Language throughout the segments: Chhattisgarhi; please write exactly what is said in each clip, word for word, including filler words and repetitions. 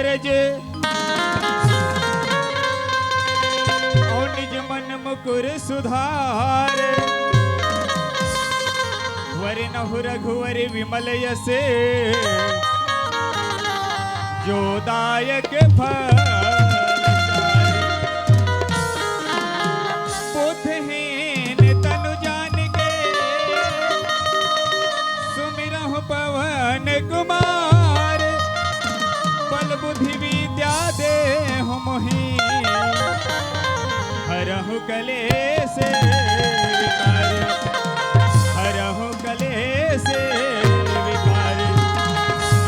अरज, और निज मन मुकुर सुधार। वरनहु रघुवर विमल यस, जो दायक फल चारि। बुद्धहीन तनु जानिके, सुमिरहु पवन कुमार। बल बुद्धि विद्या देहु मोहि, हरहु कलेस विकार। हरहु कलेस विकार।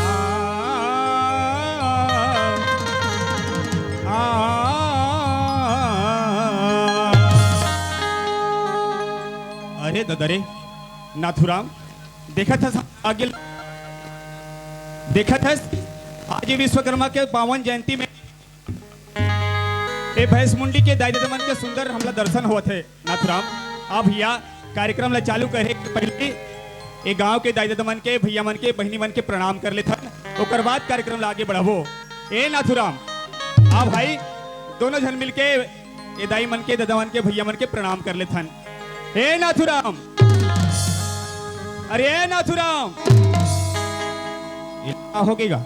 आ, आ, अरे ददा रे, नाथुराम, देखत हस आगे, देखत हस, आज ये विश्वकर्मा के पावन जयंती में ए भैंस मुंडी के दाई ददा मन के सुंदर हमला दर्शन होवत हे। नाथुराम, आप भैया कार्यक्रम ला चालू करे के पहले ए गांव के दाई ददा मन के, भैया मन के, बहिनी मन के प्रणाम कर लेथन, ओकर बाद कार्यक्रम ला आगे बढ़ाबो। ए नाथुराम, आ भाई, दोनों झन मिलके ए दाई मन के, ददा मन के, भैया मन के प्रणाम कर लेथन। ए नाथुराम, अरे ए नाथुराम, ये का हो गई गा?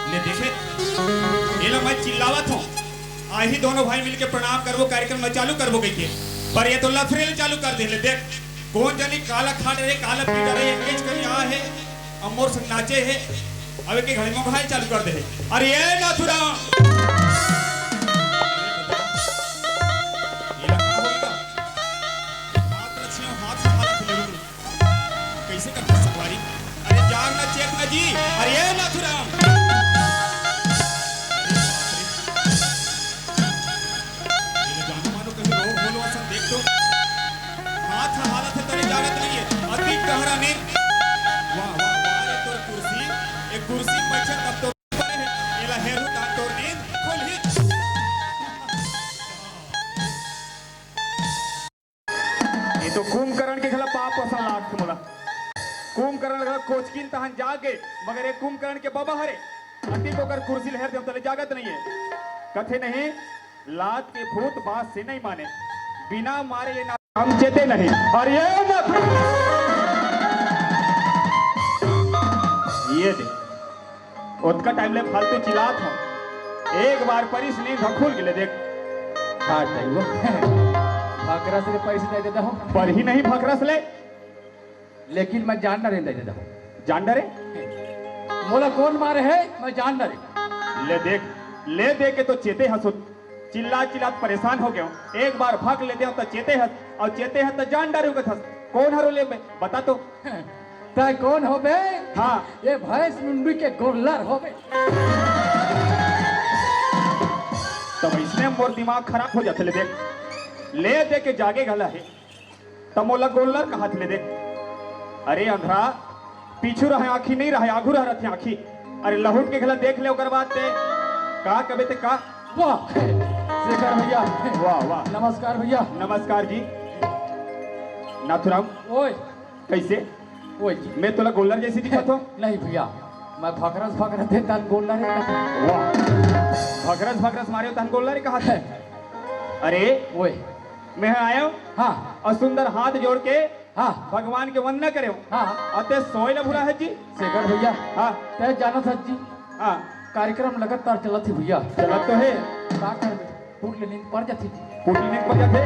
ले देखे, एला मैं चिल्लावत हूँ, आही दोनों भाई मिलके प्रणाम करबो, कार्यक्रम में चालू करबो कहिके, पर ये तो लफरेल चालू कर दे। ले देख, कौन जानी काला खाट रे, काला पीटा रे, एकेच करी आ हे, अब मोर संग नाचे हे, अब एक घड़ी में भाई चालू कर दे हे। अरे ये नाथुराम, ये लगा होगा, हाथ रखियो, हाथ हाथ ले। कैसे करता सवारी? अरे जान ना चेत ना जी। अरे ये नाथुराम। ये जान मानो कहीं रोग बोलो असन देख तो। हाथ हालत है तेरे जागत नहीं है। अति गहरा नींद। वाह, वाह, वाह, ये तोर कुर्सी। एक कुर्सी में बैठे तब तो ऊपर है। ये ला हेरू तान तोर नींद। खोल ही। ये तो कुंभकर्ण के घला पाप असन लागथे मोला। कुंभकर्ण घला कोचकिन तहन जागे, मगर ये कुंभकर्ण के बबा हरे, अतिक ओकर कुर्सी ल हेर देम तले जागत नहीं है। कथे नहीं, लात के भूत बात से नहीं माने, बिना मारे ये ना हम चेते नहीं। और ये ना, ये दे। ओतका टाइम ले फालतू चिल्लात हो। एक बार परिस नींद ह खुल गेले देख। हाथ दई वो। भकरस ले परिस दई देता हूँ। पर ही नहीं भकरस ले। लेकिन मैं जान डरे दई देता हूँ। जान डरे? मोला कौन मारे है, मैं जान डरे। ले देख, ले दे के तो चेते हसुत। चिल्ला चिल्ला परेशान हो गयो। एक बार भक लेते हो तो चेते हस, और चेते हस तो जान डरे हो गथस। कौन हरो ले बे? बता तो। तै कौन होबे? हाँ। ये भैंस मुंडी के गोल्लर होबे। तब इसने मोर दिमाग खराब हो जाते ले देख। ले दे के जागे घला है। तब मोला गोल्लर कहा थे ले देख। अरे अंधरा, पीछू रहे आँखी नहीं रहे, आगू रह रहती आँखी। अरे लहुट के घला देख ले ओकर बाद ते। का कबे ते का? वाह, शेखर भैया। वाह, वाह। नमस्कार भैया। नमस्कार जी। नाथुराम। ओए। कैसे? ओए जी। मैं तोला गोल्लर जैसे दिखत हो? नहीं भैया, मैं भकरस भकरस दे तन गोल्लर ही कहत हूँ। वाह। भकरस भकरस मारे हो तन गोल्लर ही कहत है। अरे, ओए। मैं आया हूँ। हाँ। और सुंदर हाथ जोड़ के हाँ। भगवान के वंदना करे हूँ। हाँ। और ते सोए ला भुला है जी। शेखर भैया। हाँ। ते जानत हस जी। हाँ। कार्यक्रम लगातार चलत ही भैया। चलत तो है। का करबे? फूट ले नींद पड़ जाती जी। फूट ले नींद पड़ जाते?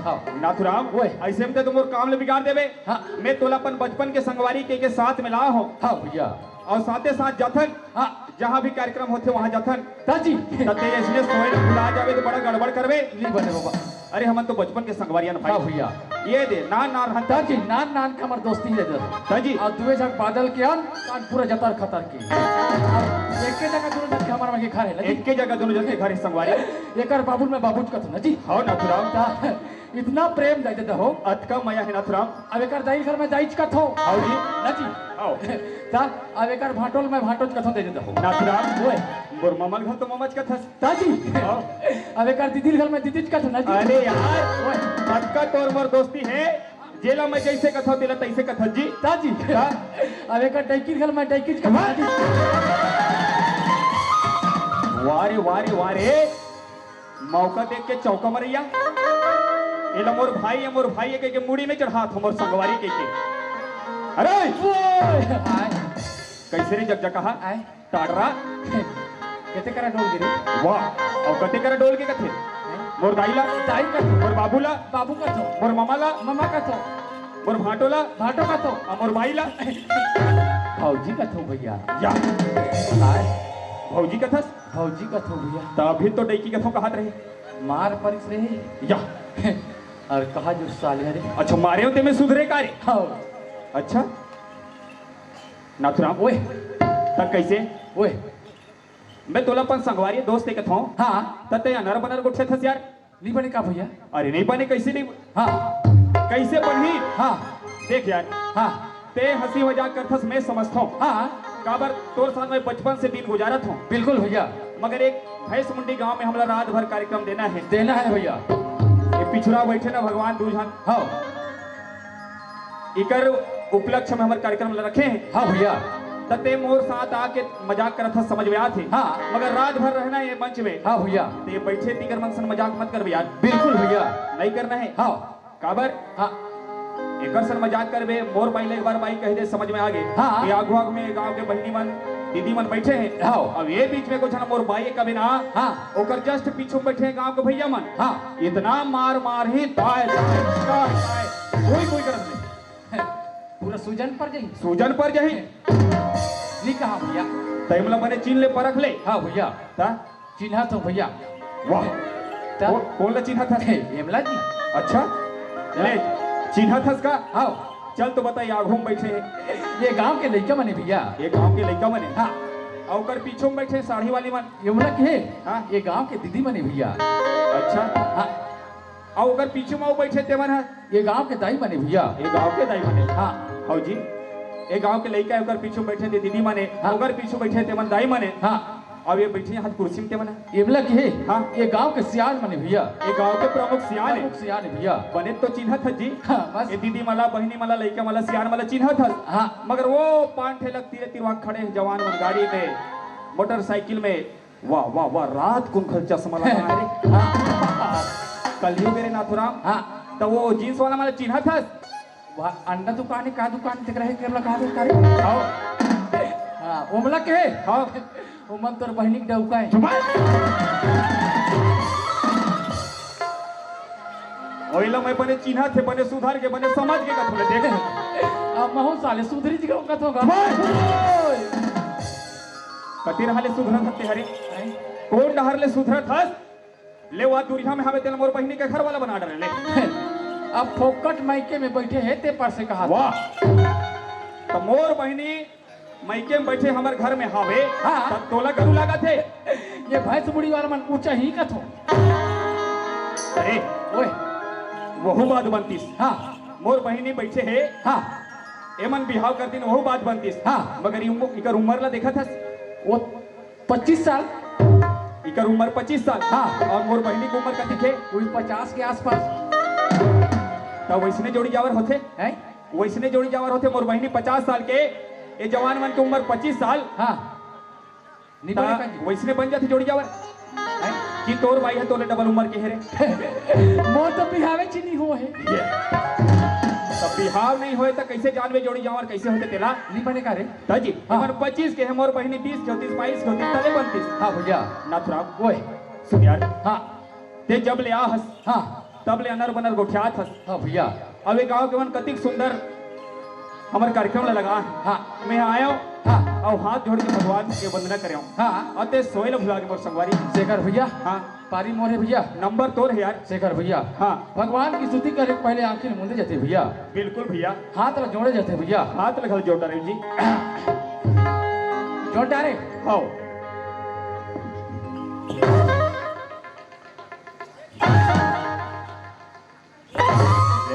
हाँ। नाथुराम, ओए। ऐसे में तो मोर काम ले बिगाड़ देबे। हाँ। मैं तोला अपन बचपन के संगवारी के, के साथ में ला हो। हाँ भैया। और साथे साथ जाथन। हाँ। जहाँ भी कार्यक्रम होथे वहाँ जाथन। ताजी। तते इसने सोए ले भुला जावे तो बड़ा गड़बड़ करबे। नहीं बने बाबा। अरे हमन तो बचपन के संगवारियन भाई। हाँ भैया। ये दे, नान नान रहन। ताजी, नान नान का हमर दोस्ती है दे। ताजी। और दुए झक बादल के अन, कान पूरा जतर खतर के। अब एके जगह दोनों झक के हमर मन के घर है ना जी। एके जगह दोनों झक के घर है संगवारी। एकर बाबू मैं बाबूज कथो ना जी। हाँ नाथुराम। ता, इतना प्रेम दे देता हो। अतका मया है नाथुराम। अब एकर दाई घर मैं दाईज कथो। हाँ जी। ना जी। हाँ। ता, अब एकर भाटोल मैं भाटोज कथो दे देता हो। नाथुराम। ओए। मोर ममल घर तो ममज कथस। ताजी। हाँ। अब एकर दीदी घर मैं दीदीज कथो ना जी। अरे यार, ओए। अतका तोर मोर दोस्ती है। जेला मैं जइसे कथंव, तेला तइसे कथस जी। ता जी। का? अब एकर डैकी ल मैं डैकी कथंव जी। वाह रे, वाह रे, वाह रे। मौका देख के चौका मरइया। एला मोर भाई हे, मोर भाई हे कहिके मुड़ी में चढ़ात हंव, मोर संगवारी कहिके। अरे! ओए! आय। कइसे रे जकजकहा? आय। टाडरा। कते करा डोल गे रे? वाह, अउ कते करा डोल गे कथे? हैं? मोर दाई ला? दाई कथंव। मोर बाबू ला? बाबू कथंव। मोर ममा ला? ममा कथंव। मोर भांटो ला? भांटो कथंव। अउ मोर बाई ला? भौजी कथंव भइया। या। काय? भौजी कथस? भौजी कथंव भइया। त अभी तो डैकी कथंव कहत रहे। मार परिस रहे। या। अउ कहा जो साले रे। अच्छा, मारे हों तेमे सुधरे का रे? हव। अच्छा। नाथुराम। ओए। त कइसे? ओए। मैं तोला अपन संगवारी दोस्त कथंव। हाँ। त तें अनर बनर गोठियाथस यार। नइ बने का भइया? अरे नइ बने कइसे नइ? हाँ। कइसे बनही? हाँ। देख यार। हाँ। तें हंसी मजाक करथस मैं समझथंव। हाँ। काबर तोर साथ मैं बचपन से दिन गुजारत हंव। बिल्कुल भइया। मगर एक भैंस मुंडी गांव में हमला रात भर कार्यक्रम देना हे। देना हे भइया। ये पिछुरा बइठे ना भगवान दू झन। हाँ। इकर उपलक्ष्य में हमर कार्यक्रम ल रखे हन। हाँ भइया। त तें मोर साथ आके मजाक करत हस, समझ में आत हे। हाँ। मगर रात भर रहना हे मंच में। हाँ भइया। त ये बइठे तिकर मन सन मजाक मत करबे यार। बिल्कुल भइया। नइ करना हे। हाँ। काबर? हाँ। एकर सन मजाक करबे, मोर बाई ल एक बार बाई कहि दे, समझ में आ गे। हाँ। ये आगू आगू में गांव के बहिनी मन, दीदी मन बइठे हें। हाँ। अब ये बीच में कुछ ना मोर बाई कबे ना। हाँ। ओकर just पीछू में बइठे हें गांव के भइया मन। हाँ। इतना मार मारही, ताय, ताय, ताय, ताय। कोई, कोई करत नहीं। पूरा सूजन पर जाही। सूजन पर जाही। नइ कहा भइया। त एमला बने चिन्ह ले, परख ले। हाँ भइया। त? चिन्हत हंव भइया। वाह। त? को-, कोन ला चिन्हत हस? एमला जी। अच्छा। ले, चिन्हत हस का? हाँ। चल तो बता, ये आगू में बइठे हें। ये गांव के लइका मन हे भइया। ये गांव के लइका मन हे। हाँ। अउ ओकर पीछू में बइठे साड़ी वाली मन। एमला कहे? हाँ। ये गांव के दीदी मन हे भइया। अच्छा। हाँ। अउ ओकर पीछू में अउ बइठे तेमन ह? ये गांव के दाई मन हे भइया। ये गांव के दाई मन हे। हाँ। हव जी। ये गांव के लइका हे, ओकर पीछू में बइठे ते दीदी मन हे, हाँ। ओकर पीछू बइठे तेमन दाई मन हे। हाँ। अउ ये बइठे हस कुर्सी में तेमन ह? एमला कहे? हाँ। ये गांव के सियान मन हे भइया। ये गांव के प्रमुख सियान हे। प्रमुख सियान हे भइया। बने तो चिन्हत हस जी। हाँ, बस। ये दीदी मन ला, बहिनी मन ला, लइका मन ला, सियान मन ला चिन्हत हस। हाँ। मगर वो पान ठेला तीरे तिरवा खड़े हे जवान मन गाड़ी में, मोटरसाइकिल में, वाह, वाह, वाह, रात कुन घल चश्मा लगा हे रे। हाँ। कलयुग रे नाथुराम। हाँ। त वो जींस वाला मन ला चिन्हत हस? वाह, अंडा दुकान हे, का दुकान हे, तेकरा हे, केवला कहा दुकान हे? आओ। हाँ, ओमला कहे? हाँ। ओमन तोर बहिनी के डउका हे। चुप। ओइला मैं बने चिन्हत हंव, बने सुधर के, बने समझ के कथों ले देख। अब महूं साले सुधरी जी के कथों गा। चुप। ओए। कति डहर ले सुधरत हस ते हरे? हैं? कोन डहर ले सुधरत हस? ले, वो दूरिहा में हवे, तेला मोर बहिनी के घर वाला बना डरे ले। अब फोकट मायके में बइठे हे, ते पर से कहा। वाह। त मोर बहिनी मायके में बइठे हमर घर में हवे, हाँ। त तोला गरू लागत हे? ये भैंस मुड़ी वाला मन ऊंचा ही कथों। अरे, ओए। वहू बात बनतिस। हाँ। मोर बहिनी बइठे हे। हाँ। एमन बिहाव कर दिन, वहू बात बनतिस। हाँ। मगर ये उम-, इकर उमर ला देखत हस? वो पच्चीस साल। इकर उमर पच्चीस साल। हाँ। अउ मोर बहिनी के उमर कतिक हे? वही पचास के आसपास। त वइसने जोड़ी जावर होथे? हैं? वइसने जोड़ी जावर होथे, मोर बहिनी पचास साल के, ये जवान मन के उमर पच्चीस साल। हाँ। नइ बने का जी? वइसने बन जाथे जोड़ी जावर। हैं? कि तोर बाई ह तोले डबल उमर के हे रे। मोर तो बिहावे च नइ होहे। ये। त बिहाव नइ होय त कइसे जानबे जोड़ी जावर कइसे होथे तेला? नइ बने का रे? त जी, हाँ। एमन पच्चीस के हे, मोर बहिनी बीस के होतिस, बाईस के होतिस, तले बनतिस। हाँ भइया। नाथुराम। ओए। सुन यार। हाँ। ते जब ले आ हस, हाँ। तब ले अनर बनर गोठियात हस। हाँ भइया। अब ये गांव के मन कतिक सुंदर हमर कार्यक्रम ला लगा हे। हाँ। मैं आयंव। हाँ। अउ हाथ जोड़ के भगवान के वंदना करेंव। हाँ। अउ ते सोए ला भुला गे मोर संगवारी। शेखर भइया। हाँ। पारी मोर हे भइया। नंबर तोर हे यार। शेखर भइया। हाँ। भगवान के स्तुति करे के पहले आंखी ल मूंदे जाथे भइया। बिल्कुल भइया। हाथ ला जोड़े जाथे भइया। हाथ ला घल जोड़ डारे जी। जोड़ डारे। हाँ।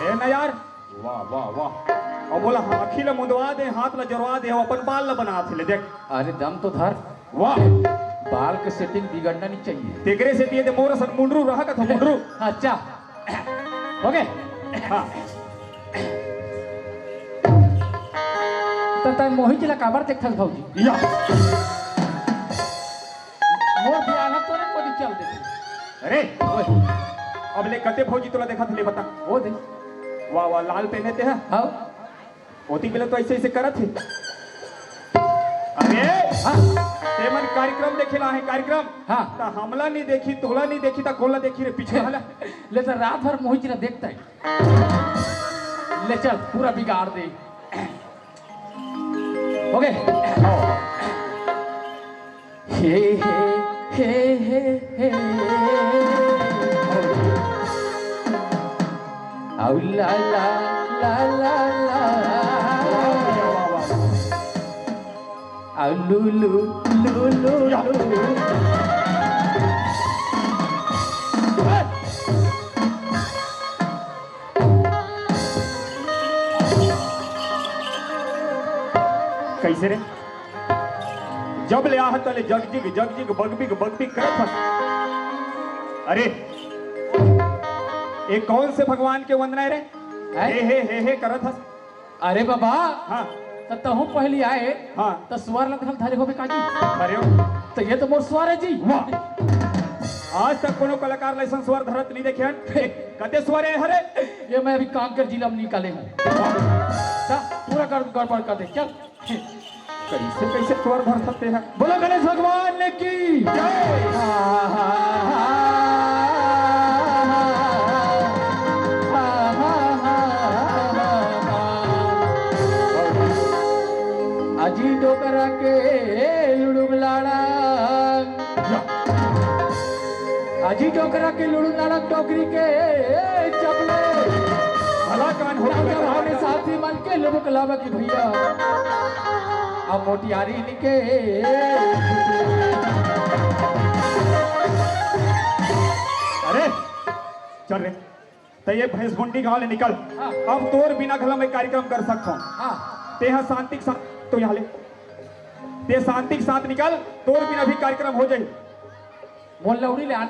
ए न यार, वाह, वाह, वाह। अब बोला, आँखी ल मुंदवा दे, हाथ ल जोरवा दे, अउ अपन बाल ल बनाथे ले, देख। अरे दम तो धर। वाह। बाल के setting बिगड़ना नहीं चाहिए। तेकरे सेती ये दे मोर असन मुंडरू रहा कथों, मुंडरू। अच्छा। हो गे? हाँ। तैं मोहित ला काबर देखथस भौजी? या। मोर बियाह ला तोरे कोती चल देथे। अरे, ओए। अब ले कते भौजी तोला देखत ले बता। ओ दे। वाह, वाह, लाल पहने ते है। हाँ। ओती बेले तो ऐसे, ऐसे करत हे। अरे, हाँ। ते मन कार्यक्रम देखे ला हे, कार्यक्रम। हाँ। त हमला नहीं देखी, तोला नहीं देखी, त कोला देखी रे पीछे वाला। ले त रात भर मोहित ला देखता है। ले चल, पूरा बिगाड़ दे। हो गए। हे, हे, हे, हे, हे। आउ ला, ला, ला, ला, ला। आउ लू, लू, लू, लू, लू। कैसे रे? जब ले आहत ले जगजिग, जगजिग, बगबिग, बगबिग करत हस। अरे, ये कौन से भगवान के वंदना है रे? हैं? हे, हे, हे, हे करत हस। अरे बाबा, हाँ। त तहूँ पहली आए, हाँ। त स्वर ला धल धरे होबे काजी। अरे। त ये तो मोर स्वर है जी। वाह। आज तक कोनो कलाकार ला ऐसन स्वर धरत नहीं देखे हन। कते स्वर है हरे? ये मैं अभी कांकेर जिला में निकाले हूँ। वाह। त पूरा गड़-, गड़बड़ कर दे, चल। कैसे, कैसे स्वर धर सकते हैं? बोलो गणेश भगवान की। जय। अजी डोकरा के लुड़ुम लाड़ा। अजी डोकरा के लुड़ू नानक डोकरी के चपले। भला कान हो राजा भाव ने साथी मन के लुबुक लावा की भैया। अब मोटियारी निके। अरे, चल रे। त ये भैंसगुंडी गांव ले निकल। हाँ। अब तोर बिना घला मैं कार्यक्रम कर सकता हूँ। हाँ। ते हा शांति के साथ, तो यहाँ ले। ते शांति के साथ निकल, तोर बिना भी कार्यक्रम हो जाए। मोर लौड़ी ले आन।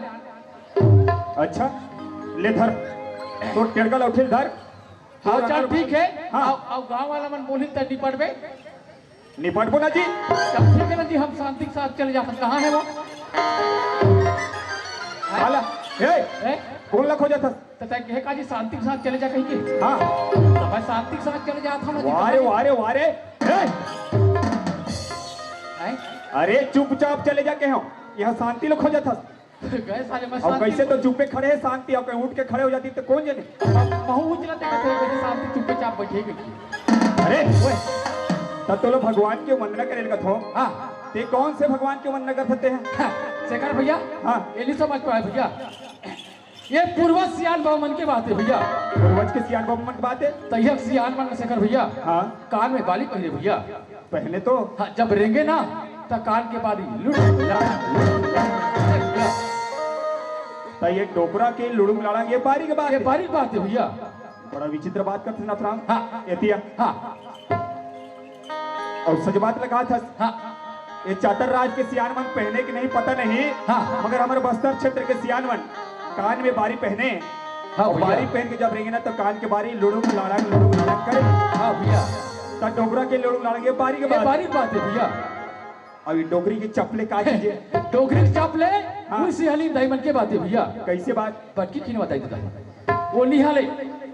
अच्छा, ले धर। तोर टेड़का लौठी ल धर। हाँ, चल, ठीक है। हाँ। अब, अब गांव वाला मन बोली त निपटबे। निपटबो ना जी। चल, ठीक है ना जी, हम शांति के साथ चले जाते। कहाँ है वो? काला, ए, ए? कौन ला खोजत हस? त तैं कहे का जी शांति के साथ चले जा कहीं के? हाँ। त मैं शांति के साथ चले जात हूँ ना जी, वाह रे, कहाँ वाह रे, वाह रे। ए! हैं? अरे चुपचाप चले जा कहे हूँ। यहाँ शांति ला खोजत हस। गए साले, मैं अब शांति कैसे तो चुप्पे खड़े है शांति, अब कहीं उठ के खड़े हो जाती तो कौन जाने? अब महू उजला देखत है, वैसे शांति चुप्पे चाप बैठे गई। अरे, ओए, तब तो लोग भगवान के वंदना करे लगत हो। हाँ। ते कौन से भगवान के वंदना कर सकते हैं? हाँ, शेखर भैया, हाँ। ये नहीं समझ पाए भैया। ये पूर्वज सियान बाबा मन के बात है भैया। पूर्वज के सियान बाबा मन के बात है? तैयक सियान मन शेखर भैया। हाँ। कान में बाली पहिरे भैया। पहले तो हाँ, जब रेंगे ना, त कान के बाली लुट, लुट, लुट, लुट। त ये डोकरा के लुड़ुम लाड़ा, ये बारी के बात ये है। बारी बात है भैया। बड़ा विचित्र बात करते नाथराम। हाँ। एतिया। हाँ। और सच बात लगा था। हाँ। ये चातर राज के सियान मन पहने कि नहीं पता नहीं, हाँ। मगर हमारे बस्तर क्षेत्र के सियान मन कान में बारी पहने, हाँ और भैया। बारी पहन के जब रेंगे ना, तो कान के बारी लुड़ुक लाड़क, लुड़ुक लाड़क करे। हाँ भैया। त डोकरा के लुड़ुक लाड़क, ये बारी के ये बात। बारी बात है भैया। अब ये डोकरी के चपले का चीज है? डोकरी के चपले, हाँ। उसी हली दाई मन के बात है भैया। कैसे बात? बटकी खिनवा दाई दाई। वो निहाले,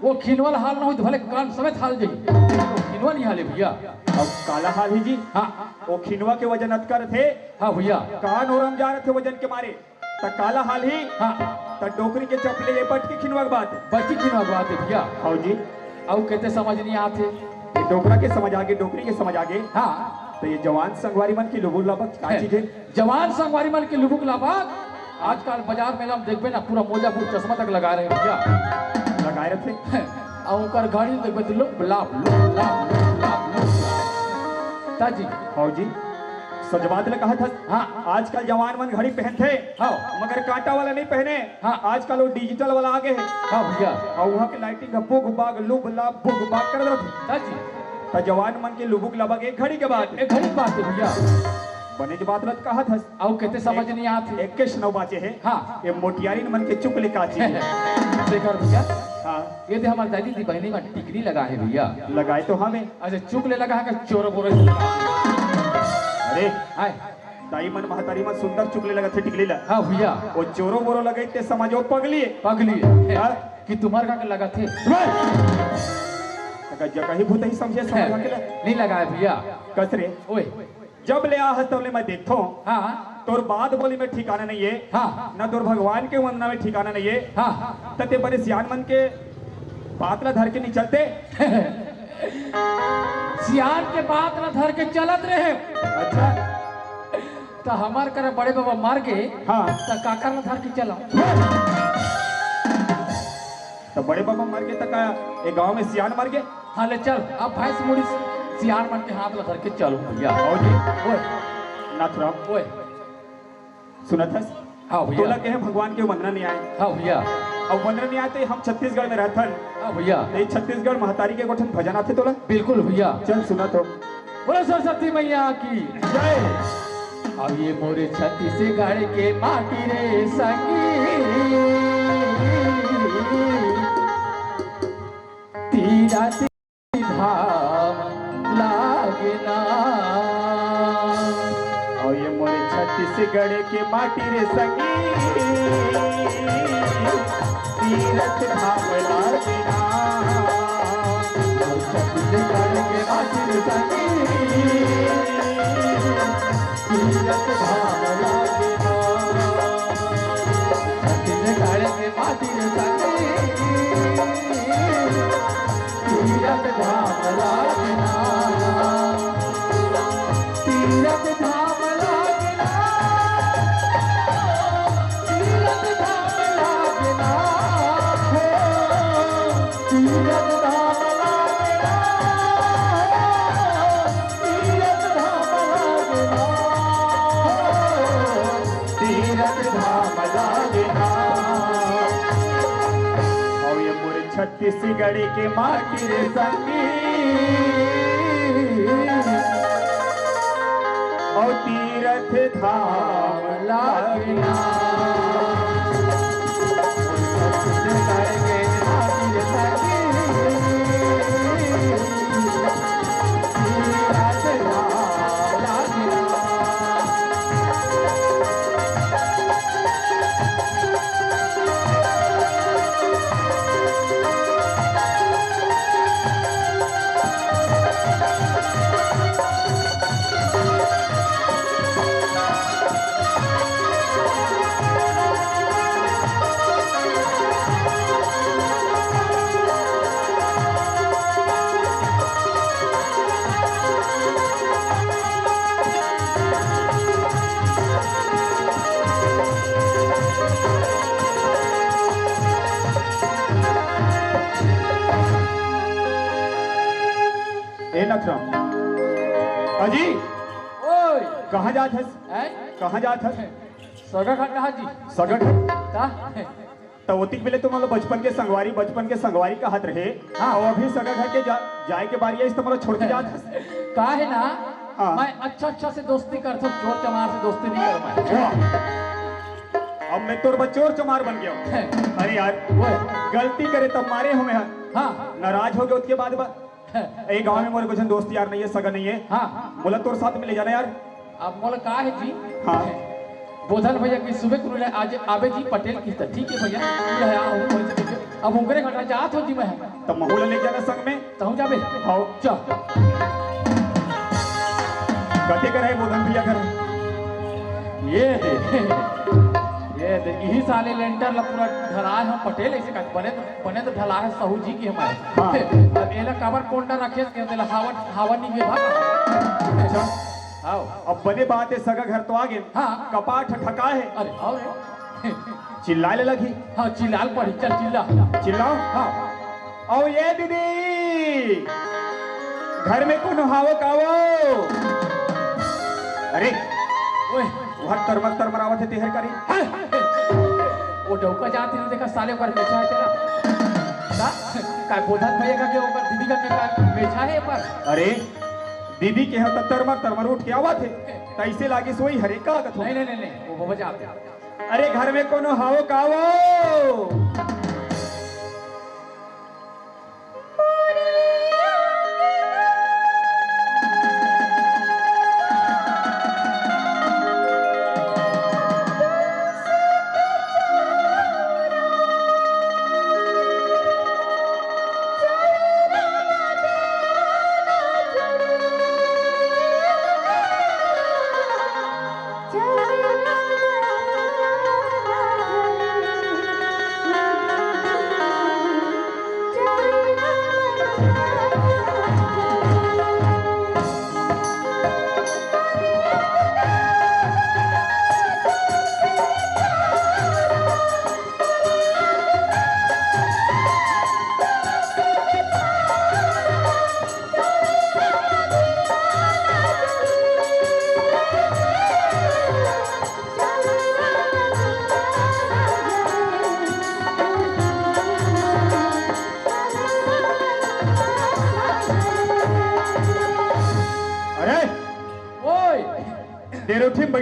वो खिनवा ला हाल ना हो तो भले कान समेत हाल जाई। वो खिनवा निहाले भैया। अब काला हाल ही जी। हाँ। वो खिनवा के वजन अतका रथे। हाँ भैया। कान ओरम जा रथे वजन के मारे। त काला हाल ही। हाँ। त डोकरी के चपले ये बटकी खिनवा के बात। बटकी खिनवा के बात है भैया। हाँ जी। अउ कहते समझ नहीं आते। ये डोकरा के समझ आगे, डोकरी के समझ आगे। हाँ। त ये जवान संगवारी मन के लुबुक लाबक का चीज है? जवान संगवारी मन के लुबुक लाबक। आजकल बाजार मेला में देखबे ना, पूरा मोजा, बूट, चश्मा तक लगा रहे हैं भैया। लगाए रथे। अउ ओकर घड़ी देखबे तो लुप लाप, लुप लाप, लुप लाप, लुप लाप। ताजी। हाँ जी। सच बात ले कहा था। हाँ। आजकल जवान मन घड़ी पहनथे, हाँ। मगर कांटा वाला नहीं पहने। हाँ। आजकल वो digital वाला आ गए है। हाँ भैया। और वहाँ के lighting का बुग बाग, लुब लाब, बुग बाग कर देथे। ताजी। त जवान मन के लुबुक लबक एक घड़ी के बात। एक घड़ी के बात है भैया। बने जो बात रत कहा था। अउ कहते समझ एक, नहीं आते। एक के सुनाओ बाचे है। हाँ। ये मोटियारी मन के चुप ले काची है। शेखर भैया। हाँ। ये दे हमर दाई दीदी बहिनी मन टिकली लगा हे भैया। लगाए तो हवे। अच्छा, चुक ले लगा हे कि चोरो बोरो से लगा हे? अरे, हाय। दाई मन महतारी मन सुंदर चुक ले लगथे टिकली ला। हाँ भैया। वो चोरो बोरो लगाई ते समझ वो पगली हे। पगली हे। हाँ। कि तुम्हार का के लगा थे? अगर जगह ही भूत ही समझे समझ के ला। नहीं लगा हे भैया। कस रे? ओए। जब ले आ हस तब ले मैं देखथों। हाँ। तोर बात बोली में ठिकाना नहीं हे। हाँ। ना तोर भगवान के वंदना में ठिकाना नहीं हे। हाँ। त ते बड़े सियान मन के बात ला धर के नहीं चलते। सियान के बात ला धर के चलत रहे। अच्छा। त हमर करा बड़े बाबा मर गे। हाँ। त काकर ला धर के चलव? त बड़े बाबा मर गे त का ए गांव में सियान मर गे? हाँ, ले चल, अब भैंस मुड़ी सियान मन के हाथ ला धर के चलव भैया। आओ जी। ओए। नाथुराम। ओए। सुनत हस? हाँ भैया। तोला कहे भगवान के वंदना नहीं आए। हाँ भैया। अब वंदना नहीं आए तो हम छत्तीसगढ़ में रहथन। हाँ भैया। तो ये छत्तीसगढ़ महतारी के गोठन भजन आथे तोला? बिल्कुल भैया। चल सुना तो। बोलो सरस्वती मैया की। जय। अब ये मोरे छत्तीसगढ़ के माटी रे संगी, तीरथ धाम लागना। और ये मोरे छत्तीसगढ़ के माटी रे संगी, तीरथ धाम लागना। मोरे छत्तीसगढ़ के माटी रे संगी, तीरथ धाम लागना। छत्तीसगढ़ के माटी रे संगी, तीरथ धाम लागना, तीरथ धाम लागना, तीरथ धाम लागना, हो, तीरथ धाम लागना, तीरथ धाम लागना, तीरथ धाम लागना। और ये मोर छत्तीसगढ़ के माटी रे संगी, अउ तीरथ धाम लागना। छत्तीसगढ़ के माटी रे संगी, तीरथ धाम लागना। ए नथुराम। अजी, ओए। कहाँ जात हस? हैं? कहाँ जात हस? सगा खंडा जी। सगा खंडा? ता? त ओतिक बेले तो मतलब बचपन के संगवारी, बचपन के संगवारी कहत रहे। हाँ। अउ अभी सगा घर के जा, जाए के बारी आइस त मोला छोड़ के जात हस। का हे ना, हाँ। मैं अच्छा अच्छा से दोस्ती करथों, चोर चमार से दोस्ती नहीं करंव मैं। वाह। अब मैं तोर बर चोर चमार बन गेंव। अरे यार, ओए। गलती करे तब मारे हों मैं। हाँ। नाराज हो गे ओतके बाद बा। ए गांव में मोर कुछ दोस्त यार नहीं हे, सगा नहीं हे। हाँ। मोला तोर साथ में ले जाना यार। अब मोला का हे जी? हाँ। बोधन भैया के सुबह कुरु ले आज आबे जी पटेल किस्त, ठीक हे भैया। ले आ, हम बोल के अब उनकरे घटा जात हों जी मैं। त महू ला ले जाना संग में। तहूँ जाबे? हाँ। चल। कते कर हे बोधन भैया घर? ये दे, ये दे, इही साले लेंटर ला पूरा ढलाए हों पटेल, अइसे का बने तो, बने तो ढलाए हों सहू जी के हमर। हाँ। अब एला काबर कोंडा रखे के, तेला हवा, हवा नहीं गे भाग। अच्छा। आओ। अब बने बात हे, सगा घर तो आ गे। हाँ। कपाट ढका हे। अरे, आओ रे। चिल्लाए ले लगही। हाँ, चिल्लाए ले पड़ही, चल चिल्ला। चिल्लाओं? हाँ। अउ ये दीदी, घर में कोनो हावो का वो? अरे, ओए। वह तरमर तरमर आवत हे तेहर करी। हाँ। वो डौका जात हे ना, देखा साले ओकर मेछा हे तेला। का? का बोधन भैया का के ओकर दीदी का के का मेछा हे पर? अरे, दीदी के ह त तरमर तरमर उठ के आवत हे। त अइसे लागिस वही हरे का कथो। नहीं, नहीं, नहीं, नहीं, वो बाबा जात हे। अरे घर में कोनो हावो का वो?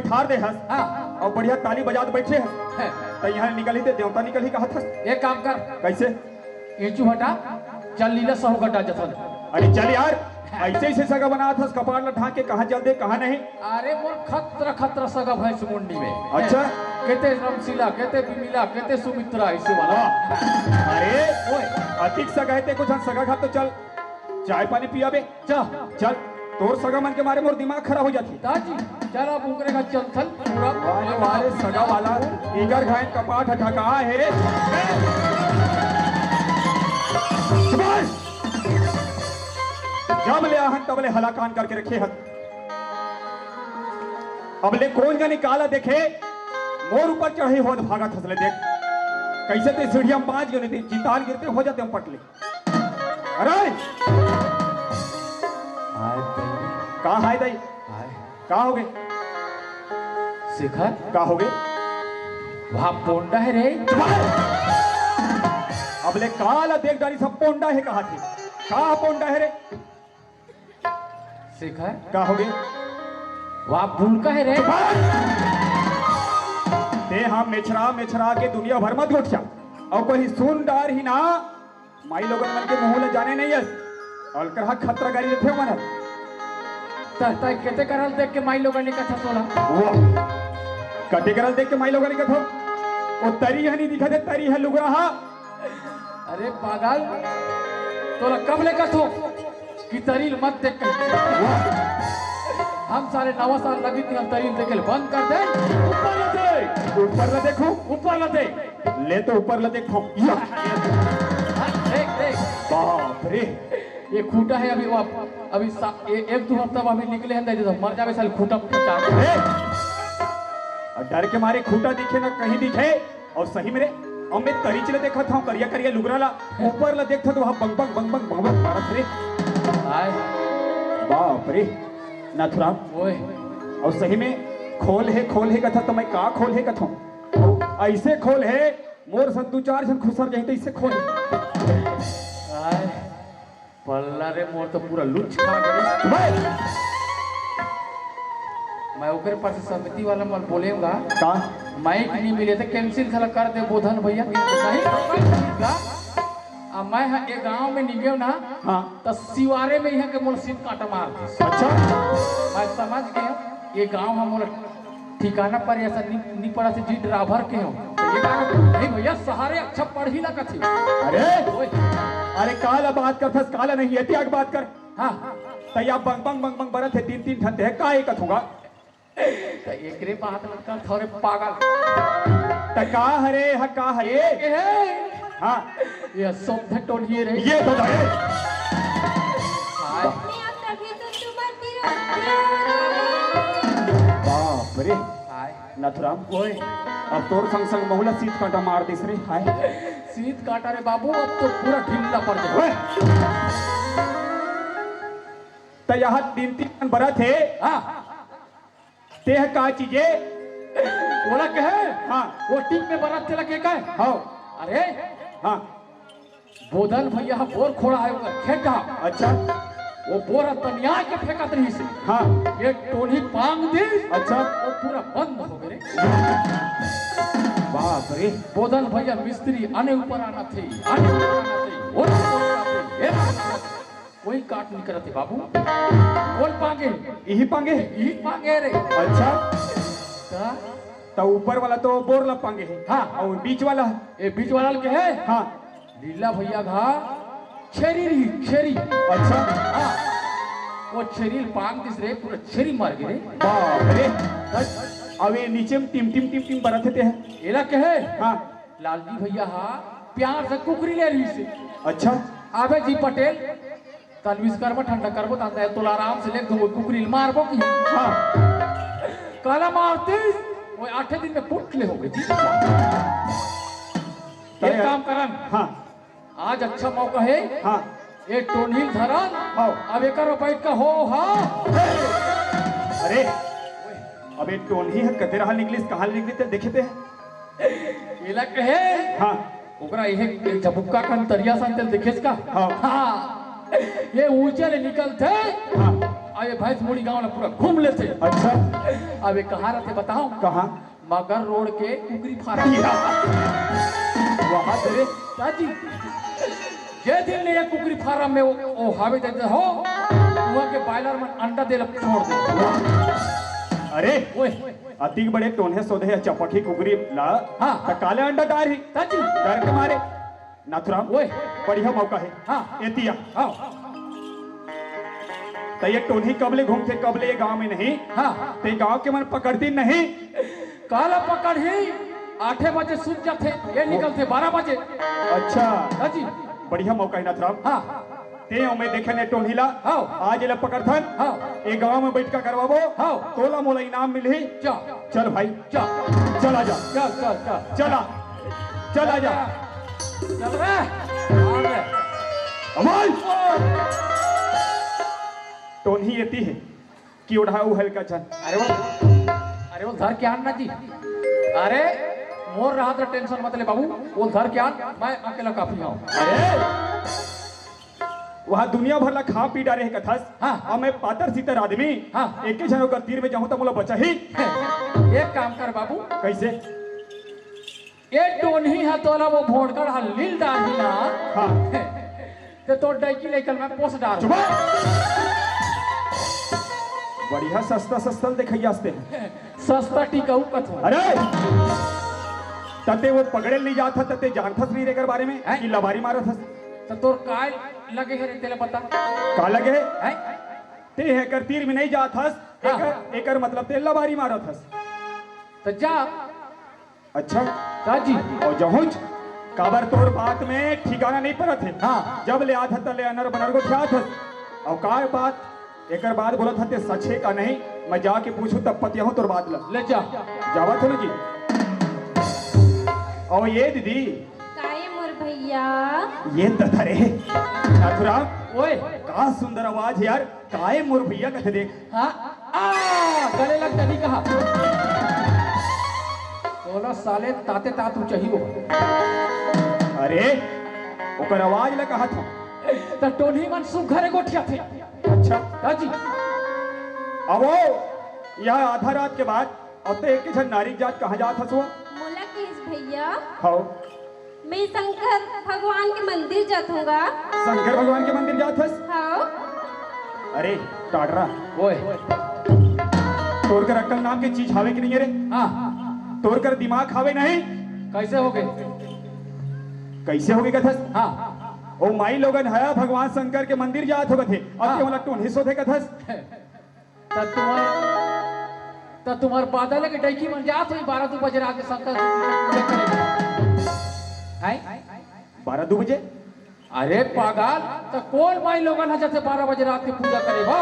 ठार दे हस। हाँ। अउ बढ़िया ताली बजात बइठे हस। हैं। त इहाँ निकलही ते देवता निकलही कहत हस। एक काम कर। कइसे? इंचू हटा, चल लीला सहू गड्डा जथन। अरे चल यार, अइसे अइसे सगा बनात हस, कपार ल ढांक के, कहाँ चल दे, कहाँ नहीं। अरे मोर खतरा खतरा सगा भैंस मुंडी में। अच्छा। केते रमशीला, केते बिमिला, केते सुमित्रा, अइसे वाला। वाह। अरे, ओए। अतिक सगा हे ते कुछ सगा घर तो चल, चाय पानी पियाबे। जा। चल, तोर सगा मन के मारे मोर दिमाग खराब हो जाथे। दाजी, चल अब ओकरे घर चलथन, पूरा वाह रे, वाह रे, सगा वाला, इगर घाइन कपाट ह ढका हे। बस! जब ले आहन तब ले हलाकान करके रखे हन। अब ले कोन जनी काला देखे, मोर ऊपर चढ़े होत भागत हस ले देख। कइसे ते सीढ़िया म बांच गे नहीं ते चितान गिरते हो जाते हम पटले। अरे! हाय दई। का हाय दई? हाय। का होगे? शेखर। का होगे? वहाँ पोंडा हे रे। चुप रह। अब ले काला देख डारी सब पोंडा हे कहा थे। का पोंडा हे रे? शेखर। का होगे? वहाँ बुलका हे रे। चुप रह। ते हा मेछरा मेछरा के दुनिया भर मत गोठिया। अउ कोई सुन डारही ना, माई लोगन मन के मुंह ल जाने नहीं हस। अउ करा खतरा गारी देथे मन ह। त, त केते करल देख के माई लोगन ने कथा सोला। वाह। कते करल देख के माई लोगन ने कथा। ओ तरी ह नहीं दिखत हे, तरी ह लुगरा हा। अरे पागल, तोला कब ले कथो कि तरी ल मत देख कहीं। वाह। हम साले नवा साल लगित नहीं, हम तरी ल देखे ल बंद कर दे। ऊपर ल दे। ऊपर ल देखो। ऊपर ल दे। ले तो ऊपर ल देखो। या। हाँ, देख, देख। बाप रे। ये खूंटा हे अभी, वो अभी सा-, ए-, एक दू हफ्ता अभी निकले हे, नहीं तो मर जाबे साले खूंटा फूटा। ए! अउ डर के मारे खूंटा दिखे ना कहीं दिखे। अउ सही में रे, अउ मैं तरीच ल देखत हंव, करिया करिया लुगरा ला, ऊपर ल देखत हंव, वहाँ बंग बंग बंग बंग बंग बंग मारत रे। हाय। बाप रे, नाथुराम। ओए। अउ सही में खोल हे, खोल हे कथा, त मैं का खोल हे कथंव? अइसे खोल हे, मोर सन दू चार झन खुसर जाही, त अइसे खोल हे। हाय। पल्ला रे, मोर तो पूरा लुच खा गे। भाई! मैं ओकरे पास समिति वाला मन बोलेंगा। का? माइक नहीं मिले तो कैंसिल साला कर दे बोधन भैया। नहीं, का? आ मैं हा ए गांव में निवेव ना, हाँ। त सिवारे में इहाँ के मोला सीट काटा मार दिस। अच्छा। मैं समझ गया, ये गांव हम मोला ठिकाना पर ऐसा नि, नि पड़ा से जी ड्राइवर के हो। ये गाना नहीं भैया, सहारे अच्छा पढ़ी ला कथी। अरे, ओए। अरे काला बात करथस, काला नहीं, एती आग बात कर। हाँ। त या बंग बंग बंग बंग बरत हे, तीन तीन ठन ते हे, का एक कथूंगा? त एकरे बात ल कर थोरे पागल। त का हरे, ह का हरे? ए हे। हाँ। ये सब धटोलिए रे। ये तो धरे। हाय। बाप रे। हाय। नाथुराम, ओए। अब तोर संग संग महू ला सीट काटा मार दिस रे, हाय। सीट काटा रे बाबू, अब तो पूरा ढीला पड़ गया। ओए। त यहाँ तीन तीन ठन बरत हे। हाँ। ते ह का चीज हे? ओला कहे? हाँ। वो टीम में बरत तेला के कहे? हाँ। अरे। हाँ। बोधन भैया ह बोर खोड़ा हे, ओकर खेत हा। अच्छा। वो बोर ह तनिया के फेंकत रहिस हे। हाँ। ये टोनी पांग दे। अच्छा। वो पूरा बंद हो गे। बाप रे। बोधन भैया मिस्त्री आने ऊपर आना थे, आने ऊपर आना थे, वो ऊपर आना थे, ये ऊपर आना थे। कोई काट नहीं करत हे बाबू। कोन पांगे? इही पांगे? इही पांगे रे। अच्छा। का? त ऊपर वाला तो बोर ला पांगे हे। हाँ। अउ बीच वाला? ए बीच वाला ल के हे? हाँ। लीला भैया घा छेरी रही, छेरी। अच्छा। हाँ। वो छेरी ल पांग दिस रे, पूरा छेरी मर गे रे। बाप रे। अब ये नीचे में टिम टिम टिम टिम बरत हे ते हे। एला के हे? हाँ। लालजी भैया हा प्यार से कुकरी ले रहिस हे। अच्छा। अबे जी पटेल, तन विश्वकर्मा ठंडा करबो, तन तोला आराम से लेग दूंगो कुकरी ल मारबो कि। हाँ। काला मारती, वो आठे दिन में पुट ले होगे जी। एक अरे काम करन। हाँ। आज अच्छा मौका हे। हाँ। ए टोनी ल धरन। हाँ। अब एकर बैठ का हो, हाँ। अरे, अब ए टोनी ह कते रहा निकलिस, कहाँ ले निकलिस, ते देखे ते। एला कहे। हाँ। ओकरा इहे झबुक्का कन तरिया सन तेल देखेस का? हाँ। हाँ। ये ऊंचे ले निकलथे। हाँ। ये भैंस मुड़ी गांव ला पूरा घूम लेथे। अच्छा। अब ये कहाँ रहथे बताओ? कहाँ? मगर रोड के कुकरी फार्म। या। वहाँ तेरे चाची, जे दिन ले ये कुकरी फार्म में वो, वो हावे दे दे हो, वहाँ के बॉयलर मन अंडा देला छोड़ दे। अरे, ओए। अतिक बड़े टोन्हे सोधे हे चपकी कुकरी ला, हाँ। त काले अंडा डारही? चाची। डर के मारे। नाथुराम, ओए। बढ़िया मौका हे। हाँ। एतिया। हाँ। त ये टोन्ही कब ले घूमथे, कब ले ये गांव में नहीं? हाँ। ते गांव के मन पकड़ती नहीं? काला पकड़ही, आठे बजे सूत जाथे, ये निकलथे बारह बजे। अच्छा। हाँ जी। बढ़िया मौका हे नाथुराम। हाँ। ते अउ मैं देखे ने टोन्ही ला। हाँ। आज एला पकड़थन। हाँ। ये गांव में बैठका करवाबो। हाँ। तोला मोला इनाम मिलही। जा। चल भाई। जा। चल आजा। चल, चल, चल। चल आ। चल आजा। चल रे। आ रे। अमल। टोन्ही एती हे कि ओढ़ा उ हल्का झन। अरे वो, अरे वो धर के आन ना जी। अरे मोर राहत ला टेंशन मत ले बाबू, वो धर के आन, मैं अकेला काफी हूँ। अरे वहाँ दुनिया भर ला खा पी डारे हे कथस। हाँ। अउ मैं पातर सीतर आदमी। हाँ। एके झन ओकर तीर में जाहूँ त मोला बचाही। एक काम कर बाबू। कैसे? ये टोन्ही ह तोला वो भोड़कड़ ह लील डारही ना। हाँ। ते तोर डैकी लइकन में पोस डार। चुप। बढ़िया सस्ता सस्ता देखैया हंसते हैं। सस्ता टिकाऊ कथो। अरे तते वो पकड़े नहीं जात ह, तते जानथस नहीं रे एकर बारे में हैं? कि लबारी मारत हस। त तोर काय लगे हे रे, तेला बता। का लगे हे? हैं? ते एकर तीर में नहीं जात हस, हाँ। एकर, एकर मतलब ते लबारी मारत हस। त जा। अच्छा। का जी? अउ जहुंच, काबर तोर बात में ठिकाना नहीं परत हे। हाँ। जब ले आत हस, तले अनर बनर गोठियात हस। अउ का बात? एकर बाद बोलत हस ते सच हे का नहीं? मैं जाके पूछूं तब पतियाहूं तोर बात ला। ले जा। जावत हो ना जी। अउ ये दीदी। काय मोर भैया? ये ददा रे। नाथुराम। ओए। का सुंदर आवाज हे यार। काय मोर भैया कथे देख। हाँ? आ, गले लग तनी कहा। तोला साले ताते तात ऊंचाही हो। अरे, ओकर आवाज ला कहा था। त टोन्ही मन सुघर गोठियाथे। अच्छा। हाँ जी। अब वो, यह आधा रात के बाद, अब ते एक झन नारी जात कहाँ जात हस वो? मोला किस भैया? हाँ। मैं शंकर भगवान के मंदिर जात हूँ गा। शंकर भगवान के मंदिर जात हस? हाँ। अरे, टाडरा। ओए। तोर कर अक्कल नाम के चीज हावे कि नहीं रे? हाँ। तोर कर दिमाग हावे नहीं? कैसे हो गए? कैसे हो गए कथस? हाँ। ओ माई लोगन हया भगवान शंकर के मंदिर जात हो कथे। अब हाँ। के वाला टोन्ही सोधे कथस? त तुम्हार, त तुम्हार बादल के डैकी मन जात होही बारह दू बजे रात के शंकर जी की पूजा करे। हैं? बारह दू बजे? अरे पागल, त कोन माई लोगन ह जाथे बारह बजे रात के पूजा करे बा?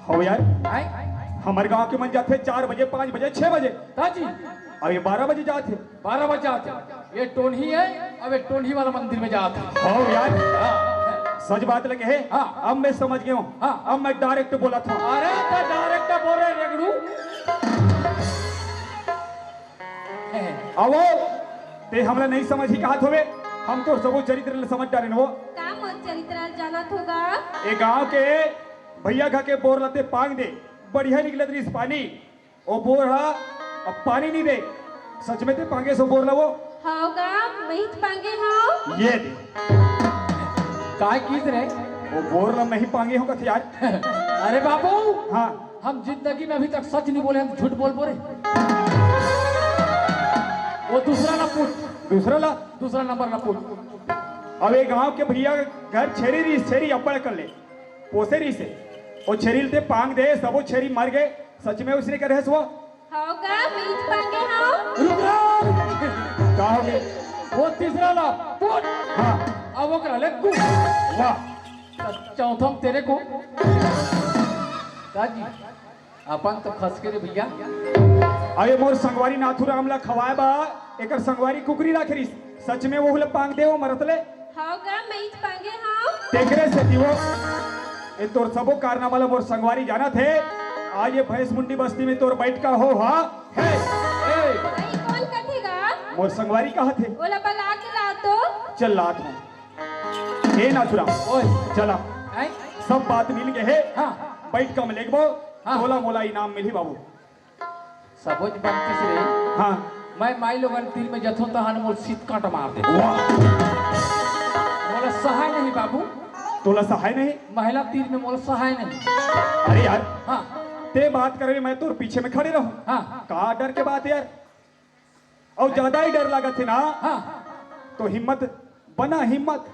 हो यार, हैं? हमर गांव के मन जाथे चार बजे, पाँच बजे, छह बजे। ता जी। अब ये बारह बजे जाथे। बारह बजे जाथे। ये टोन्ही हे, अब ये टोन्ही वाला मंदिर में जाथे। हो यार, हाँ। सच बात लगे हे। हाँ। अब मैं समझ गया हूँ। हाँ। अब मैं डायरेक्ट बोलत हूँ। अरे, त डायरेक्ट बोले रेगड़ू। अब वो, ते हमला नहीं समझही कहत होवे, हम तोर सबो चरित्र ल समझ डारेन वो। का मोर चरित्र ल जानत हो गा? ए गांव के भैया घर के बोर ल ते पांग दे, बढ़िया निकलत रहिस पानी। ओ बोर ह अब पानी नहीं दे। सच में ते पांगे हस ओ बोर ला वो? हव गा, मैं ही पांगे हव। ये दे। काय किस रे? ओ बोर ला मैं ही पांगे हूँ कथे यार। अरे बाबू, हाँ। हम जिंदगी में अभी तक सच नहीं बोले, हम झूठ बोल बोले। वो दूसरा ला पूछ। दूसरा ला? दूसरा नंबर ला पूछ। अब ये गांव के भैया घर छेरी रहिस, छेरी अब्बड़ कर ले। पोसे रहिसे। ओ छेरी ल ते पांग दे, सबो छेरी मर गे। सच में ओइसने करे हस वो? हव गा, मैं ही पांगे हव। रुक रे। का हो गे? वो तीसरा ला, पूछ। हाँ। अब ओकरा ले कुछ। वाह। त चौथा म तेरे को। दाजी, अपन तो फंस के रे भैया। अरे मोर संगवारी नाथूराम ला खवाए बा, एकर संगवारी कुकरी राखे रहिस। सच में वो ल पांग दे, वो मरत ले? हव गा, मैं ही पांगे हव। तेकरे सेती वो, ए तोर सबो कारनामा ला मोर संगवारी जानत हे। आज ये भैंस मुंडी बस्ती में तोर बैठका हो, हाँ? हे, ए। भाई, कौन कथे गा? मोर संगवारी कहत हे। ओला बला के ला तो। चल लात हूँ। ए नाथूराम, ओए। चला। हैं? सब बात मिल गे हे। हाँ। पइट कम लेगबो, हाँ। तोला मोला इनाम मिलही बाबू। सबोच बनतीस रे। हाँ। मैं माई लोगन तीर में जथों तहान मोर सीत कांट मार दे। वाह। मोला सहाय नहीं बाबू। तोला सहाय नहीं? महिला तीर में मोला सहाय नहीं। अरे यार, हाँ। ते बात करे, मैं तोर पीछे में खड़े रहूं। हाँ। का डर के बात यार? अउ ज्यादा ही डर लागत हे ना? हाँ। तो हिम्मत बना, हिम्मत।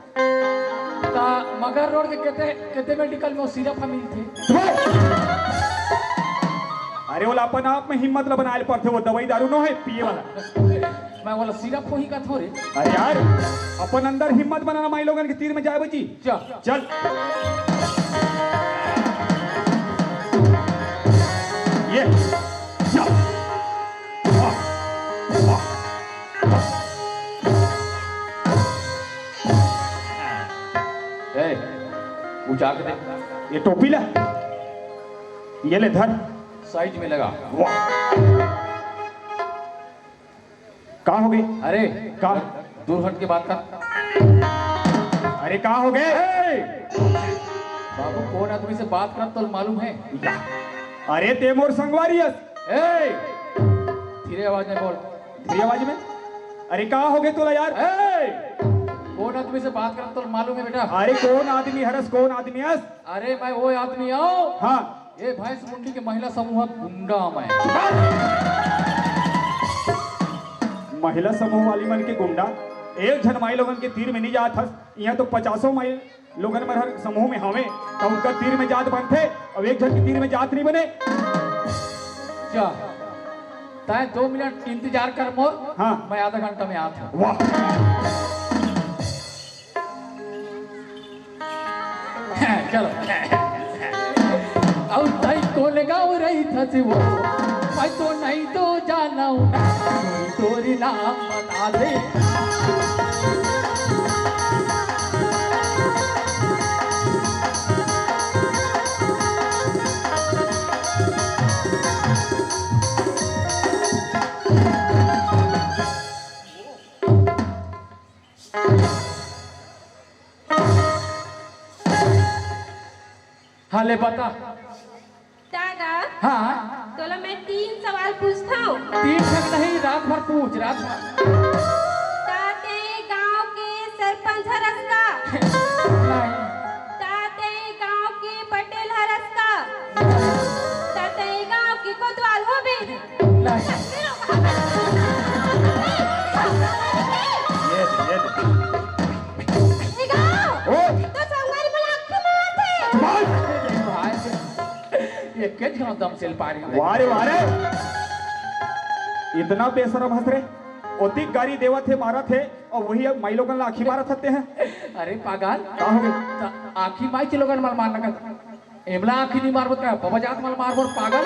ता मगर रोड के केते, केते मेडिकल में वो सिरप ह मिलथे? अरे, ओला अपन आप में हिम्मत ला बनाए ल पड़थे, वो दवाई दारू नो हे पिए वाला। मैं बोला सिरप को ही कथों रे। अरे यार, अपन अंदर हिम्मत बनाना, माई लोगन के तीर में जाए बची। चल। चल। ये। चल। वाह। वाह। ए, उठा के दे। ये टोपी ला। ये ले धर। साइज में लगा। वाह। का हो गे? अरे, का? दूर हट के बात कर। अरे, का हो गे? ए! बाबू, कोन आदमी से बात करत तोला मालूम हे? या। अरे, ते मोर संगवारी अस। ए! धीरे आवाज में बोल। धीरे आवाज में? अरे, का हो गे तोला यार? ए! कोन आदमी से बात करत तोला मालूम हे बेटा? अरे, कोन आदमी हरस, कोन आदमी अस? अरे, मैं वो आदमी हूँ। हाँ। ए भैंस मुंडी के महिला समूह गुंडा मैं। महिला समूह वाली मन के गुंडा, एक झन माई लोगन के तीर में नहीं जात हस। इहाँ तो पचासों माई लोगन मन हर समूह में हवे, त उनका तीर में जात बनथे, अब एक झन के तीर में जात नहीं बने। जा, तैं दो मिनट इंतजार कर मोर, हाँ। मैं आधा घंटा में आत हूँ। वाह। चलो। अउ तई कोन गाँव रहिथस वो, मैं तो नहीं तो जानव, तोरी नाम बता दे। हाँ, ले बता। दादा, हाँ। तोला मैं तीन सवाल पूछथव। तीन ठन नहीं, रात भर पूछ, रात भर। त तैं गांव के सरपंच हरस का? नहीं। त तैं गांव के पटेल हरस का? त तैं गांव के कोतवाल होबे? नहीं। ये दे, ये दे। ए गांव, ओ। तो संगवारी मन आँखी मारथे। भाई। ये के झन दम सेल पारी। वाह रे, वाह रे। इतना बेशरम हस रे। ओतिक गारी देवत हे, मारत हे, अउ वही अब माई लोगन ला आँखी मारत हते हैं। अरे पागल। का हो गे? त आँखी माई के लोगन मन मारना का। एमला आँखी नहीं मारबो त बबा जात मन मारबो पागल।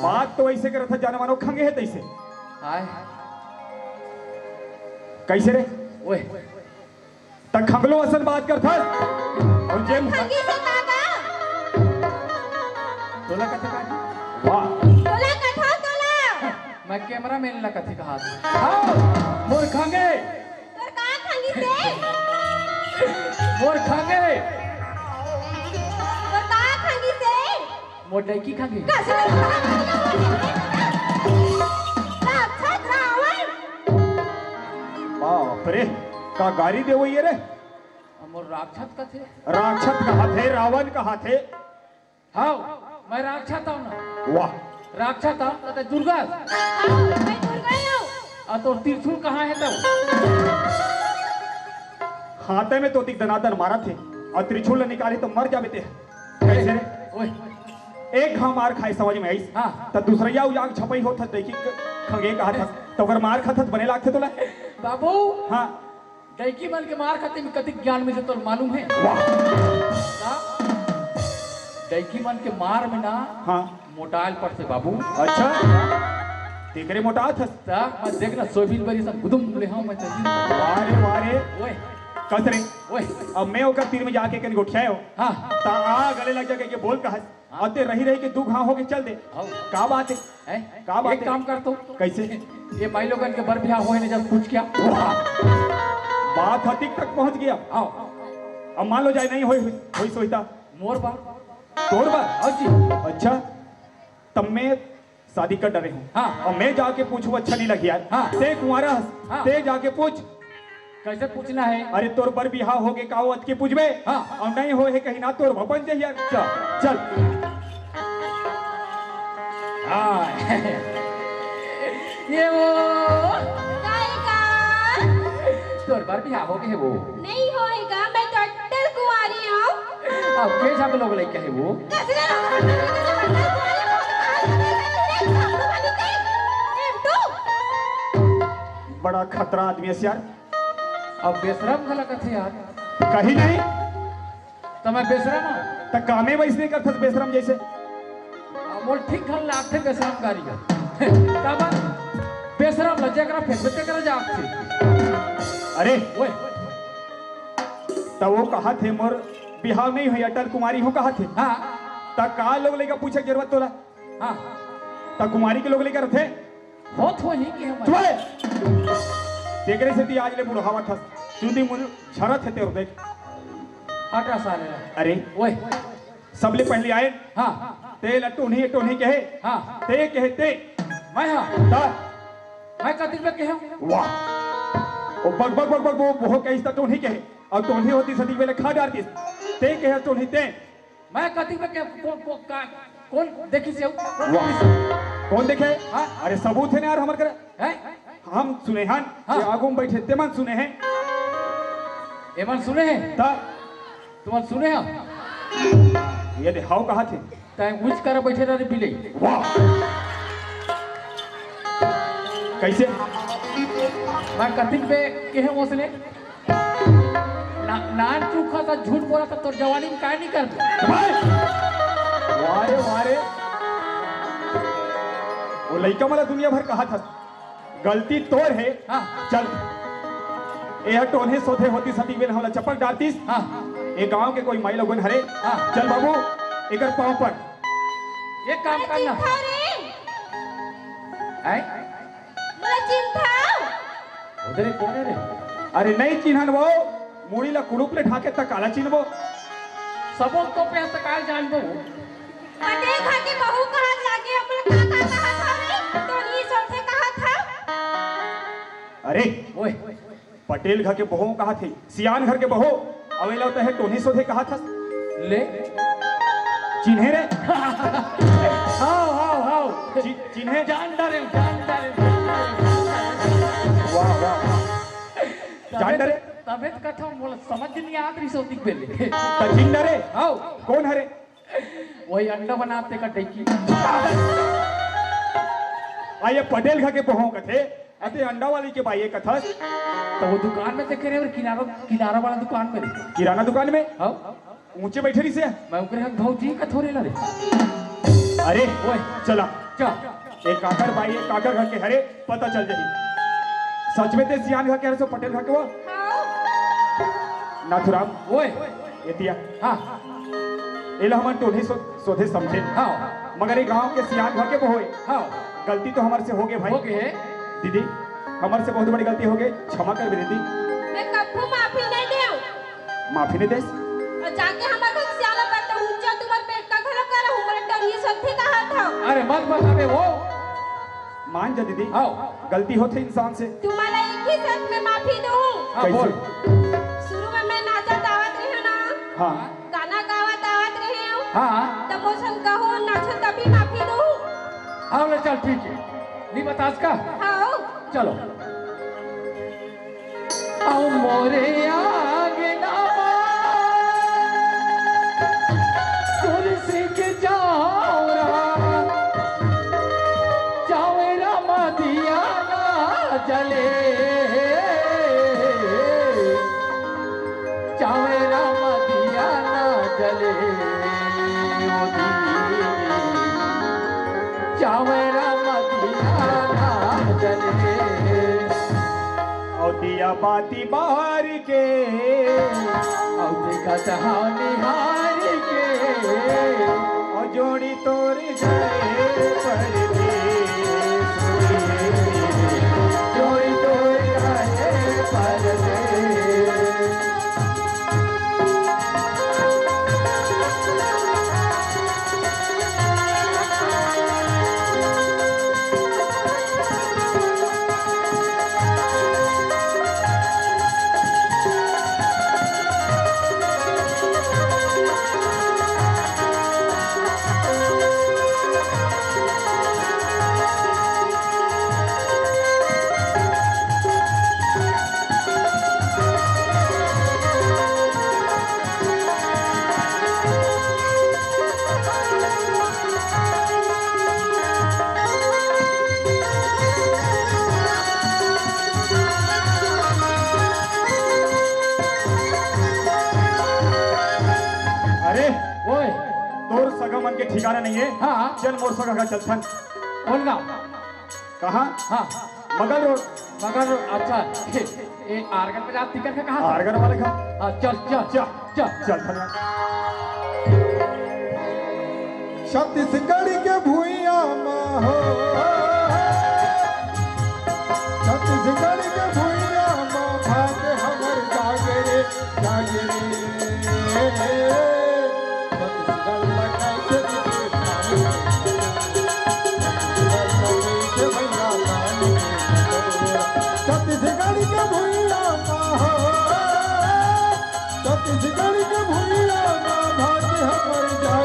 बात तो ऐसे करत हे, जाने मानो खंगे हे तैसे। हाय। कैसे रे? ओए। त खंगलो असन बात करथस? अउ जेम खंगी से का बा? तोला कथे का? वाह। तोला कथा तोला। मैं कैमरा मैन ला कथे कहा। हाँ, मोर खंगे। तोर का खंगी से? मोर खंगे। तोर का खंगी से? मोर डैकी खंगे। का से? राक्षस रावण। बाप रे, का गारी देवइया रे? मोर राक्षस कथे। राक्षस कहाथे, रावण कहाथे। हाँ, मैं राक्षस हूँ ना। वाह। राक्षस हूँ, त तैं दुर्गा। हाँ, मैं दुर्गा हूँ। अउ तोर त्रिशूल कहाँ हे तब? हाथे में तो ओतिक दनादन मारत हे, अउ त्रिशूल ल निकाले त मर जाबे तैं। कैसे रे? ओए। एक घांव मार खाए समझ में आइस, हाँ। त दूसरइया उजाग छपई होत हस, देखी क-, खंगे कहाथस, त ओकर मार खाथस बने लागथे तोला? बाबू। हाँ। डैकी मन के मार खाते में कतिक ज्ञान मिलथे तोला मालूम हे? वाह। का? डैकी मन के मार में ना हाँ। मोटाल पड़थे बाबू। अच्छा। तेकरे मोटात हस? त मैं देख ना सोयाबीन बरी सन गुदुम ले हूँ मैं जल्दी। वाह रे, वाह रे। ओए। कस रे। ओए। अब मैं ओकर तीर में जाके कन गोठियाए हूँ। हाँ। त आ गले लग जाके ये बोल कहस। हाँ। अते रही रही के दू घाव होके चल दे। हाँ। का बात हे? हैं? का बात एक हे? काम कर तो। कैसे? ये माई लोगन के बर बिहाव होए ने जब पूछ क्या? वाह! बात हतिक तक पहुंच गया। आओ। अब मान लो जाए नहीं होई, होई सोचता। मोर बर। तोर बर? हाँ जी। अच्छा, तब मैं शादी कर डरे हूँ। हाँ। और मैं जाके पूछूं, अच्छा नहीं लगी यार। हाँ। ते कुंवारा हस, हाँ। ते जाके पूछ। कैसे पूछना है? अरे तोर बर बिहाव होगे का, वो अतके पूछबे? हाँ। और नहीं होए हे कहीं ना, तोर भवन जाही यार। चल, चल। हाँ। ये वो। काय का? तोर बर बिहाव होगे हे वो। नहीं होएगा, मैं तो अटल कुंवारी हूँ। अब के झक लोग लइका हे वो? बड़ा खतरा आदमी हे यार। अब बेशरम घला कथे यार। कहीं नहीं। त मैं बेशरम हूँ? त कामे वैसने करथस बेशरम जैसे। अब मोर ठीक घल लागथे बेशरम गारी का। काबर? बेशरम ल जेकरा फेंकबे तेकरा जागथे। अरे, ओए। त वो कहा थे मोर बिहाव नहीं होई, अटल कुमारी हूँ कहा थे। हाँ। त का लोग लइका पूछे के जरूरत तोला? हाँ। त कुमारी के लोग लइका रथे? होत होही कि हम चुप रहे। तेकरे सेती आज ले बुढ़ावत हस। चुंदी मुन झरत हे तेरो देख। हटा साले ला। अरे। ओए। सबले पहले आए। हाँ। ते ला टोन्ही, टोन्ही कहे। हाँ। ते कहे ते। मैं हाँ। ता। मैं कतिक में कहे? वाह। वो बक बक बक बक वो बहुत कहिस ता टोन्ही कहे। और टोन्ही होती सती पहले खा डारतिस। ते कहे टोन्ही ते। मैं कतिक में के-, को-, को-, का-, कौन देखिस हे? कौन वाह। देखिस हे? कौन देखे? हाँ। अरे सबूत हे ना यार हमर करा। हैं? हम सुने हन, हाँ। ये आगू में बैठे ते मन सुने हे। ये मन सुने हे? ता? तुमन सुने हे? ये दे, हाव कहा थे? तैं उच करा बैठे रहे बिले। वाह। कैसे? मैं कतिक बे कहे ओसने? ना, नान चूखा ता झूठ बोला ता तोर जवानी में काय नहीं कर। भाई! वाह रे, वाह रे। वो लइका मला दुनिया भर कहा था, गलती तोर हे। हाँ। चल, ए टोन्ही सोधे होती सती बेल हमला चपक डारतीस। हाँ। ए गांव के कोई माई लोगन हरे। हाँ। चल बाबू, एकर पांव पर। एक काम करना। चिंता रे। हैं? मोला चिंता। उधर ही कौन है रे? अरे नहीं चिन्हन वो, मुड़ी ला कुड़ुप ले ढाके तक काला चिन्हबो। सबो तो पे तक काल जानबो। पटेल घर के बहू कहा लागे, अपन का का कहा था रे? टोन्ही सोधे कहा था। अरे, ओए। पटेल घर के बहू कहा थे, सियान घर के बहू, अवेला तो है टोन्ही सोधे कहा था। ले। चिन्हे रे? हाव, हाव, हाव। चि-, चिन्हे? जान डारे, जान डारे, जान डारे। वाह, वाह, वाह। जान डारे? तबे तो कथा मोला समझ नहीं आत रही सोती बेले। त चिन्ह डारे? हाव। कौन हरे? वही अंडा बनाते का डेकी। आ ये पटेल घर के बहू कथे, अते अंडा वाली के बाई कथस। तो वो दुकान में देखे रहे और किनारा, किनारा वाला दुकान में। किराना दुकान में? हाँ। ऊंचे बैठे रही से? मैं उकरे हम भौजी का थोड़े ला रे। अरे, ओए। चला। चल। एक काकर बाई, एक काकर घर के हरे, पता चल जाही। सच में ते सियान घर के हरे सो पटेल घर के वो? हाँ। नाथुराम। ओए। एतिया। हाँ। एला हमन टोन्ही सो-, सोधे समझे। हाँ। मगर ये गांव के सियान घर के बहू हे। हाँ। गलती तो हमर से होगे भाई। होगे हे। दीदी, हमर से बहुत बड़ी गलती होगे, क्षमा कर दीदी। मैं कभू माफी नहीं देव। माफी नहीं देस? और जाके हमर घर सियाला पर तो ऊंचा तुम्हार पेट का घलो कर हूँ, मोला टोन्ही सोधे कहा था। अरे मत बताबे वो। मान जा दीदी, आओ। गलती होथे इंसान से। तुम्हारा एक ही शर्त में माफी दूँ। हाँ, कैसे? बोल। शुरू में मैं नाचत आवत रही हूँ ना, हाँ। गाना गावत आवत रही हूँ, हाँ। तब मोसन कहो नाचो तभी माफी दूँ। हाँ, ले चल ठीक है, नहीं बतास का? हाँ। चलो। आओ मोरे आंगना, तुलसी के चावरा, चावरा मा दिया ना जले, चावरा मा दिया ना जले, ओ दीदी, चावरा मा दिया ना जले। और दिया बाती बार के, अउ देखत हव निहार के, अउ जोड़ी तोर जाए परदेस, जोड़ी तोर जाए परदेस। नहीं है। हाँ। चल मोर संग का चलथन। कौन गाँव? कहाँ? हाँ। मगल रोड। मगल रोड, अच्छा। ए, ए, आर्गन बजात तिकर का कहाँ? आर्गन वाले का। हाँ, चल, चल, चल। चल। चल, चल। छत्तीसगढ़ के भुइयां म हो, छत्तीसगढ़ के भुइयां म भाग हमर जागे रे, जागे रे। छत्तीसगढ़ ल कैसे बिसरे पानी, छत्तीसगढ़ ल कैसे भैया पानी। छत्तीसगढ़ के भुइयां म हो, छत्तीसगढ़ के भुइयां म भाग हमर जागे